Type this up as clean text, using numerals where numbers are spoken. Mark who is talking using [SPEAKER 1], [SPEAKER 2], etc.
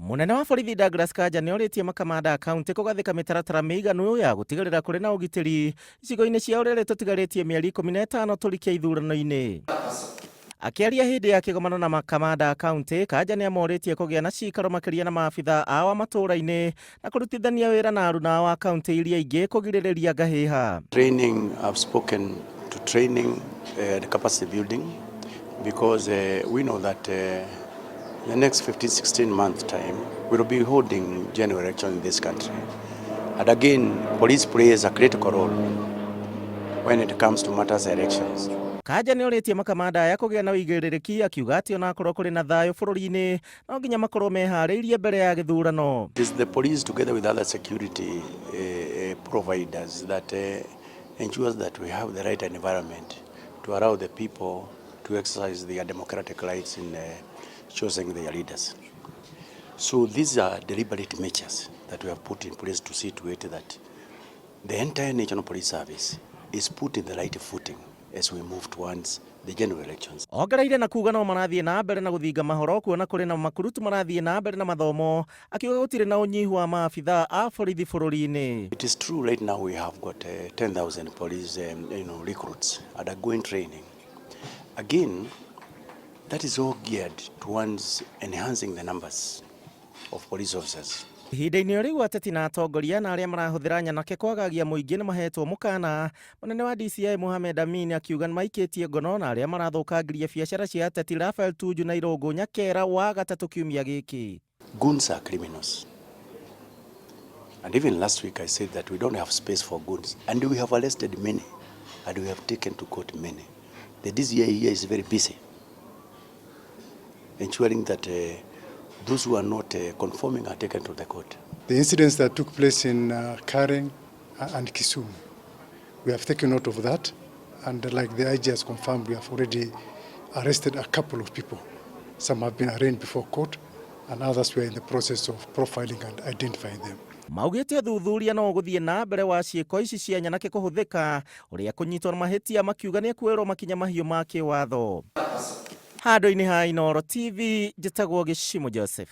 [SPEAKER 1] Mũnene wa borithi Douglas Kanja nĩ orĩtie makamanda a kaunti kũgathĩka mĩtaratara mĩiganu ya gũtigĩrĩra kũrĩ na ũgitĩri icigo-inĩ ciao rĩrĩ tũtigarĩtie mĩeri 15 tũrike ithurano-inĩ. Akĩaria hĩndĩ ya kĩgomano na makamanda a kaunti, Kanja nĩ amorĩtie kũgĩa na cikaro makĩria na maabitha ao a matũũra-inĩ na kũrutithania wĩra na aruna ao a kaunti iria ingĩ kũgirĩrĩria ngahĩha.
[SPEAKER 2] Training, I've spoken to training and capacity building because we know that the next 15, 16 month time we will be holding general election in this country. And again, police plays a critical role when it comes to matters elections.
[SPEAKER 1] Kanja nĩ orĩtie makamanda aya kũgĩa na ũigĩrĩrĩki akiuga atĩ ona akorwo kũrĩ na thayũ bũrũri-inĩ no nginya makorwo meharĩirie mbere ya gĩthurano.
[SPEAKER 2] It is the police together with other security providers that ensures that we have the right environment to allow the people to exercise their democratic rights in choosing their leaders. So these are deliberate measures that we have put in place to see to it that the entire National Police Service is put in the right footing as we move towards the general elections.
[SPEAKER 1] Ongereire na kuga no marathiĩ na mbere na gũthinga mahoro kuona kũrĩ na makurutu marathiĩ na mbere na mathomo, akiuga gũtirĩ na ũnyihu wa maabitha a borithi bũrũri-inĩ.
[SPEAKER 2] It is true right now we have got 10,000 police recruits undergoing training. Again, that is all geared towards enhancing the numbers of police officers.
[SPEAKER 1] Ihinda-inĩ o rĩu, ateti na atongoria na arĩa marahũthĩra nyanake kwagagia mũingĩ nĩ mahetwo mũkana. Mũnene wa DCI Mohamed Amin akiuga nĩ maikĩtie ngono na arĩa marathũkangirie biacara cia ateti Raphael Tuju na Irũngũ Nyakera wa gatatũ kiumia gĩkĩ.
[SPEAKER 2] Goons are criminals. And even last week I said that we don't have space for goons. And we have arrested many. And we have taken to court many. The DCI here is very busy ensuring that those who are not conforming are taken to the court.
[SPEAKER 3] The incidents that took place in Karen and Kisumu, we have taken note of that, and like the IG has confirmed, we have already arrested a couple of people. Some have been arraigned before court, and others we are in the process of profiling and identifying them.
[SPEAKER 1] Maugĩte ũthuthuria no ũgũthiĩ na mbere wa ciĩko ici cia nyanake kũhũthĩka ũrĩa kũnyitwo na mahĩtia, makiuga nĩ ekuoerwo makinya mahiũ ma kĩwatho. Handũ-inĩ ha Inooro TV, njĩtagwo Gĩcimo Joseph.